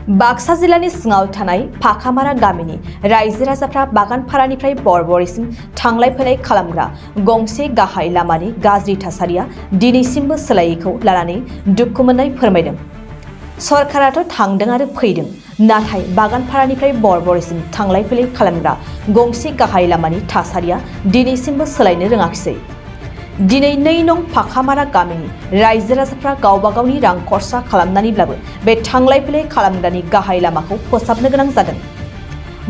बाक्सा जिल्लानि सिङाव थानाय फाखामारा गामिनि रायजो राजाफ्रा बागानपारानिफ्राय बरबरिसिम थांलाय फैलाय खालामग्रा गंसे गाहाय लामानि गाज्रि थासारिया दिनैसिमबो सोलायैखौ लानानै दुखु मोननाय फोरमायदों। सरकाराथ' थांदों आरो फैदों, नाथाय बागानपारानिफ्राय बरबरिसिम थांलाय फैलाय खालामग्रा गंसे गाहाय लामानि थासारिया दिनैसिमबो सोलायनो रोङाखिसै। दिनै 2 नं फाखामारा गामिनि रायजो राजाफ्रा गावबा गावनि रां खरसा खालामनानैब्लाबो बे थांलाय फैलाय खालामग्रानि गाहाय लामाखौ फोसाबनो गोनां जादों।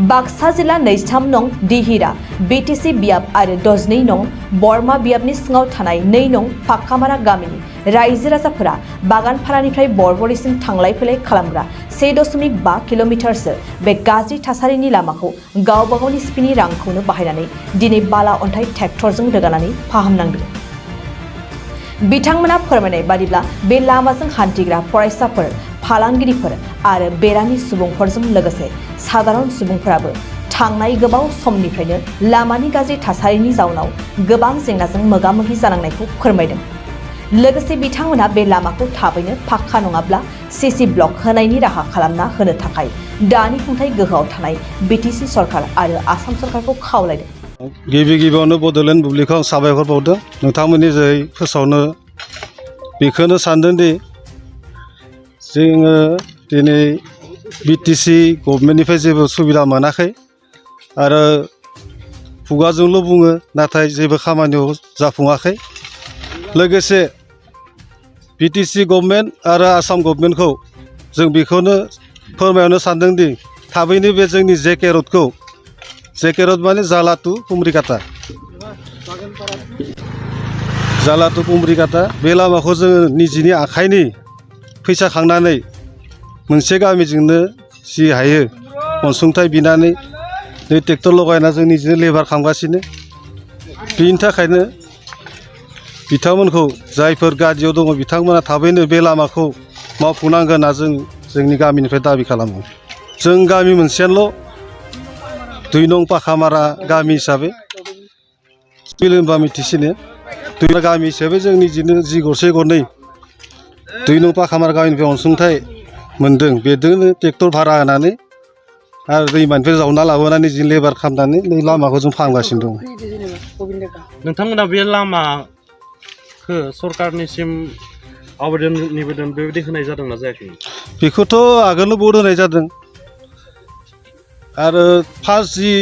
बाक्सा जिल्ला 2 नं दिहिरा बिटिसि बियाब आरो 12 नं बरमा बियाबनि सिङाव थानाय 2 नं फाखामारा गामिनि रायजो राजाफोरा बागानपारानिफ्राय बरबरिसिम थांलाय फैलाय खालामग्रा 1.5 किल'मिटारसो बे गाज्रि थासारिनि लामाखौ गावबा गावनि सिपिनि रांखौनो बाहायनानै दिनै बाला अन्थाइ ट्रेक्टरजों रोगानानै फाहामनांदों। बिथांमोना फोरमायनाय बादिब्ला बे लामाजों हान्थिग्रा फरायसाफोर, फालांगिरिफोर आरो बेरामि सुबुंफोरजों लोगोसे साधारन सुबुंफोराबो थांनाय गोबाव समनिफ्रायनो लामानि गाज्रि थासारिनि जाउनाव गोबां जेंनाजों मोगा-मोगि जानांनायखौ फोरमायदों। लोगोसे बिथांमोना बे लामाखौ थाबैनो पाक्का नङाब्ला सीसी ब्लक होनायनि राहा खालामना होनो थाखाय दानि खुंथाय गोहोआव थानाय बिटिसि सरकार आरो आसाम सरकारखौ खावलायदों। गिबियावनो बड'लेण्ड बुब्लिखौ आं साबायखर बावदों। नोंथांमोननि जोहै फोसावनो बेखौनो सानदोंदि जोङो दिनै बिटिसि गभर्नमेन्टनिफ्राय जेबो सुबिदा मोनाखै आरो खुगाजोंल' बुङो, नाथाय जेबो खामानियाव जाफुङाखै। लोगोसे बिटिसि गभर्नमेन्ट आरो आसाम गभर्नमेन्टखौ जों बेखौनो फोरमायनो सानदोंदि थाबैनो बे जोंनि जेके र'डखौ, जेके र'ड माने जाला टु कुमरिकाटा, जाला टु कुमरिकाटा बे लामाखौ जोङो निजिनि आखाइनि फैसा खांनानै मोनसे गामिजोंनो जि हायो अनसुंथाइ बिनानै ट्रेक्टर लगायना जों निजिनो लेबार खालामगासिनो। बेनि थाखायनो बिथांमोनखौ, जायफोर गादियाव दङ बिथांमोना थाबैनो बे लामाखौ मावफुंनांगोन होनना जों जोंनि गामिनिफ्राय दाबि खालामो। जों गामि मोनसेयानोल' 2 नं फाखामारा गामि हिसाबै होनबा मिथिसिनो। 2 गामि हिसाबै जों निजिनो जि गरसे गरनै 2 नं फाखामारा गामिनिफ्राय अनसुंथाइ मोन्दों, बेजोंनो ट्रेक्टर भारा होनानै आरो दैमानिफ्राय जावना लाबोनानै जों लेबार खालामनानै लामाखौ जों फाहामगासिनो दं। नोंथांमोना बे लामाखौ सरकारनिसिम आवेदन निवेदन बेबायदि होनाय जादोंना जायाखै? बेखौथ' आगोलनो बर्ड होनाय जादों आरो फार्स्ट जि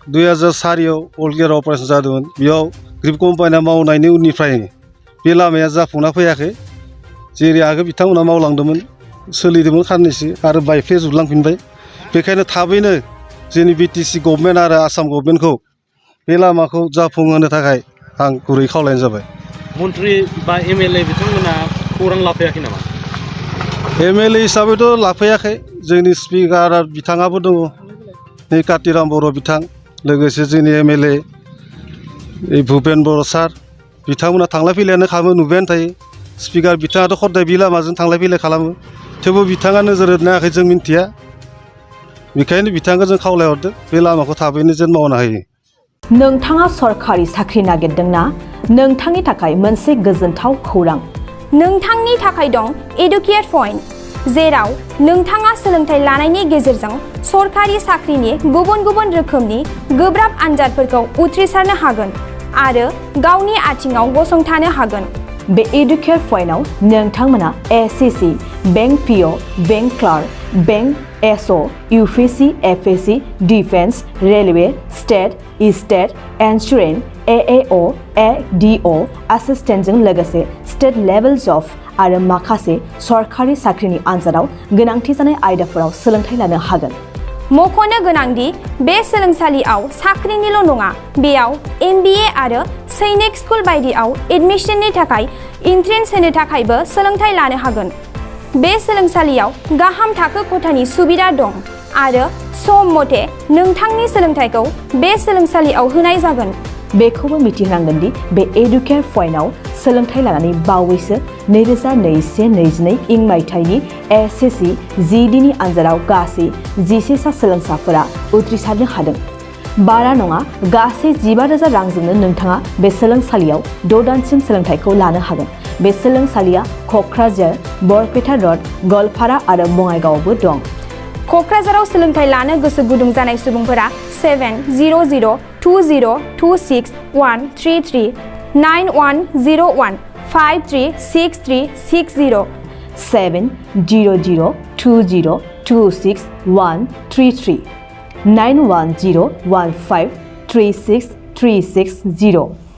2004 अल गेयार अपारेशन जादोंमोन, बेयाव ग्रिप कम्पानिया मावनायनि उननिफ्राय बे लामाया जाफुंना फैयाखै। जेरै आगोल बिथांमोना मावलांदोंमोन, सोलिदोंमोन साननैसो आरो बायफ्ले जुबलांफिनबाय। बेखायनो थाबैनो जोंनि बिटिसि गभर्नमेन्ट आरो आसाम गभर्नमेन्टखौ बे लामाखौ जाफुंहोनो थाखाय आं गुरै खावलायनाय जाबाय। मन्त्रि बा एमएलए बिथांमोना खौरां लाफैयाखै नामा? एमएलए हिसाबैथ' लाफैयाखै। जोंनि स्पिकार बिथाङाबो दङ, नै कातिराम बर' बिथां, लोगोसे जोंनि एमएलए भुपेन बर' सार, बिथांमोना थांलाय फैलायानो खालामो, नुबायानो थायो। स्पिकार बिथाङाथ' हदाय बे लामाजों थांलाय फैलाय खालामो, थेवबो बिथाङा नोजोर होनायाखै जों मिन्थिया। बेखायनो बिथांखौ जों खावलायहरदों बे लामाखौ थाबैनो जेन मावनो हायो। नोंथाङा सरकारि साख्रि नागिरदोंना? नोंथांनि थाखाय मोनसे गोजोनथाव खौरां। नोंथांनि थाखाय दं एडुकेट पइन्ट, जेराव नोंथाङा सोलोंथाइ लानायनि गेजेरजों सरकारि साख्रिनि गुबुन गुबुन रोखोमनि गोब्राब आनजादफोरखौ उथ्रिसारनो हागोन आरो गावनि आथिङाव गसंथानो हागोन। बे एडुकेट पइन्टआव नोंथांमोना SSC, bank PO, bank clerk, bank SO, UPSC, FSC, defence, railway, state, state, insurance, AAO, ADO, एसिस्टेन्टजों लोगोसे स्टेट लेभेल जब आरो माखासे सरकारि साख्रिनि आनजादाव गोनांथि जानाय आयदाफोराव सोलोंथाइ लानो हागोन। मख'नो गोनांदि बे सोलोंसालियाव साख्रिनिल' नङा, बेयाव MBA आरो सैनिक स्कुल बायदियाव एडमिशननि थाखाय एन्ट्रेन्स होनो थाखायबो सोलोंथाइ लानो हागोन। बे सोलोंसालियाव गाहाम थाखो खथानि सुबिदा दं आरो सम मथे नोंथांनि सोलोंथाइखौ बे सोलोंसालियाव होनाय जागोन। बेखौबो मिथिनांगोन दि बे एडुकेट पइन्टआव सोलोंथाइ लानानै बावैसो 2021-22 इं मायथाइनि एसएससि जिडिनि आनजादाव गासै 11 सा सोलोंसाफोरा उथ्रिसारनो हादों। बारा नङा, गासै 15,000 रांजोंनो नोंथाङा बे सोलोंसालियाव 6 दानसिम सोलोंथाइखौ लानो हागोन। बे सोलोंसालिया क'क्राझार, बरपेटा र'ड, गलपारा आरो बङाइगावआवबो दं। क'क्राझाराव सोलोंथाइ लानो गोसो गुदुं जानाय सुबुंफोरा 70020261333 9101536360 70020261333 9101536360